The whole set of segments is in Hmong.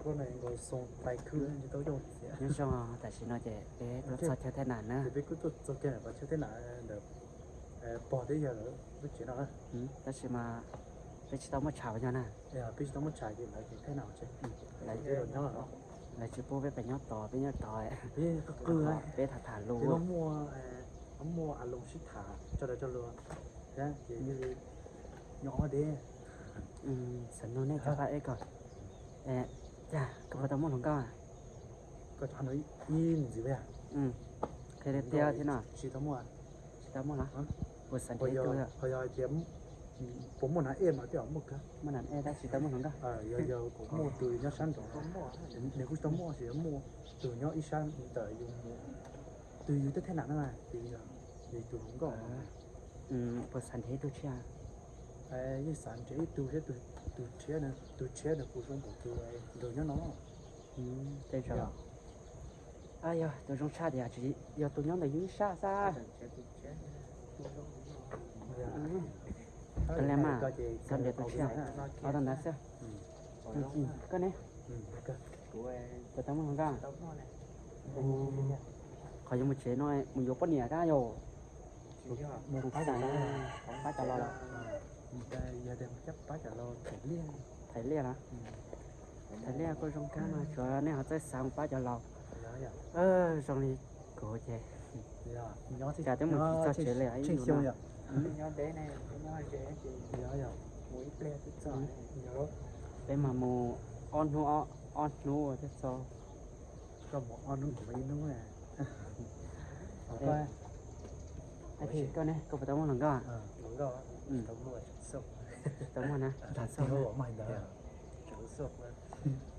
Nyob zoo, tam sim no ces peb tuaj txog chaw thaj nam na. Peb kuj tuaj txog chaw thaj nam ntawm pog thiab yawg lawv lub tsev no. Tab sis mas peb tsis tau muaj tshav yog na. Peb tsis tau muaj tshav ces lawv ces thaj nam lawv tsis pub peb pem nyob tod, peb nyob tod peb tham tham lus. Muaj aloos sib tham tso daws tso luag thiab ces nyob deb. Xav nug nej cov pab eb ko, cas koj puas tau muaj hluas nkauj? Koj cov no ib ntxiv, qhia tiag tiag thiab no. Tsis tau muaj. Tsis tau muaj los? Puas xav nrhiav ib tug? Ho yog hais tias puas muaj nav ej mas tej zaum muaj kawg. Muaj nav ej tab sis tsis tau muaj hluas nkauj. Yog yog kuv muaj tus nyob sab nraud, nws kuj tsis tau muaj, tab sis muaj tus nyob ib sab ntawm yus, tus yus tej thaj nam no ces yog tus hluas nkauj. Puas xav nrhiav ib tug tshiab? Yeej xav nrhiav ib tug thiab, tus tshiab, tus tshiab nws puas zoo npaum tus nraug nyob no. Tej zaum yog tus zoo tshaj tias tsis yog tus nyob ntawm yus ib sab xwb. Koj li mas xav nrhiav tus tshiab, ob tug ntawd xwb. Koj ne? Puas tau muaj hluas nkauj? Qhov yuav mus tsev no mus yuav poj niam kab yom. Mus pab cov laus. Pab cov laus. Thaiv liaj los? Thaiv liaj kuj zoo kawg mas tsuav nej ho txawj xav mus pab cov laus. Zoo li kuv ces cas twb mus tsis txog tsev li ib yam. Peb mas mus ob hnub, ob hnub thiaj txog. Koj mus ob hnub kuv mus ib hnub. Koj ne, koj puas tau muaj hluas nkauj? Tsis tau muaj na.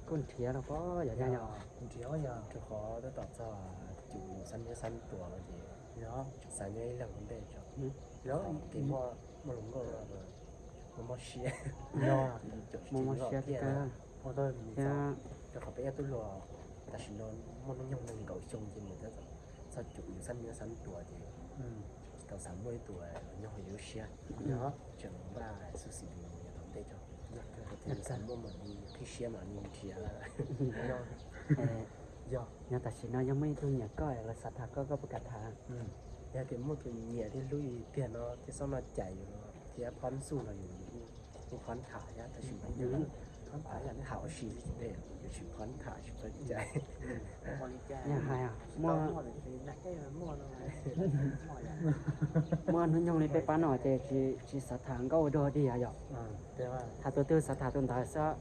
Kuj nrhiav los pob yog nyob yog. Nrhiav yog rau qhov tab tom txog cum xab nyob xab tuas no ces xav nyob ib leeg ua ntej tso. Kev muaj hluas nkauj no mob siab, mob siab thiab. Rau qhov peb ib tug hluas tam sim no muaj hnub nyoog nees nkaum xyoo ces nws tab tom txog cum xab nyob xab tuas ces tau xav muaj ib tug los nyob hauv yus lub siab, tseem npaj xub xim mus yav tom ntej tso. Yog tias xav muaj mam li qhib siab mam li nrhiav. Yog, yog tam sim no yog muaj ib tug nyiam koj los xav tham koj, koj puas kam tham? Yog tias muaj tus nyiam thiab hlub yus tiag no thiab xob noj cais yus no thiab phob xub no yus, yus kuj phob tham thiab, tab sis mas yog phob tham yam nej tham ua si li ntej, yus tsis phob tham tsis phob cais. Yog hais muaj, muaj hnub nyoog li peb pab no ces tsis xav tham nkauj ua dog dig yom. Tham tus twg xav tham tus ntawd xwb.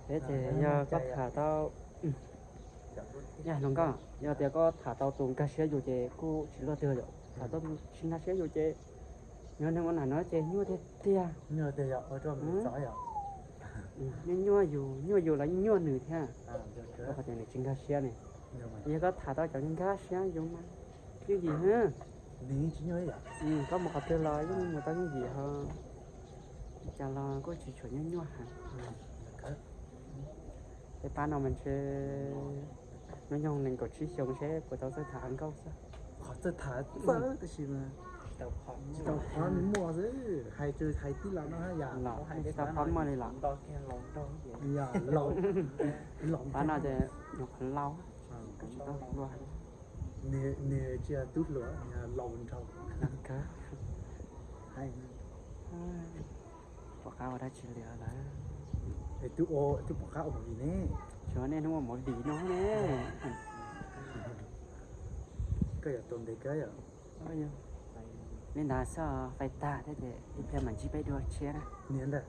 Peb ces yog koj tham tau, yog hluas nkauj, yog tias koj tham tau tus nkag siab yus ces kuj tsis luaj twg yom. Tham tau tus tsis nkag siab yus ces nyob neeg ua nam no ces nyuaj tiag tiag. Nyuaj nyuaj yus, nyuaj yus los nyuaj nws thiab, rau qhov tias nws tsis nkag siab ne. Yog koj tham tau cov nkag siab yus mas yooj yim. Koj mus qhov twg los yeej mus tau yooj yim ho, li cas los kuj tsis tshua nyuaj nyuaj heev. Peb pab no mas ntshe hnub nyoog nees nkaum tsib xyoo seb puas tau txawj tham nkauj xwb. Qhov txawj tham txawj tab sis mas tsis tau qhov muaj xwb, hais tsis hais tib los no yom. Los tsis tau qhov muaj li los. Pab no ces nyuam qhuav laus, tsis tau hluas. Nws tsis yog tub hluas, laus nraug. Pom qab ua dab tsi li lawm? Tub pom qab ua movie ne. Tsuav nej hnub ua movie no ne. Koj yuav tua ntev kawg yom. Li ntawd xwb, fais tag thiab ces ib pliag mam ntsib peb dua tshiab na. Niam ntawd.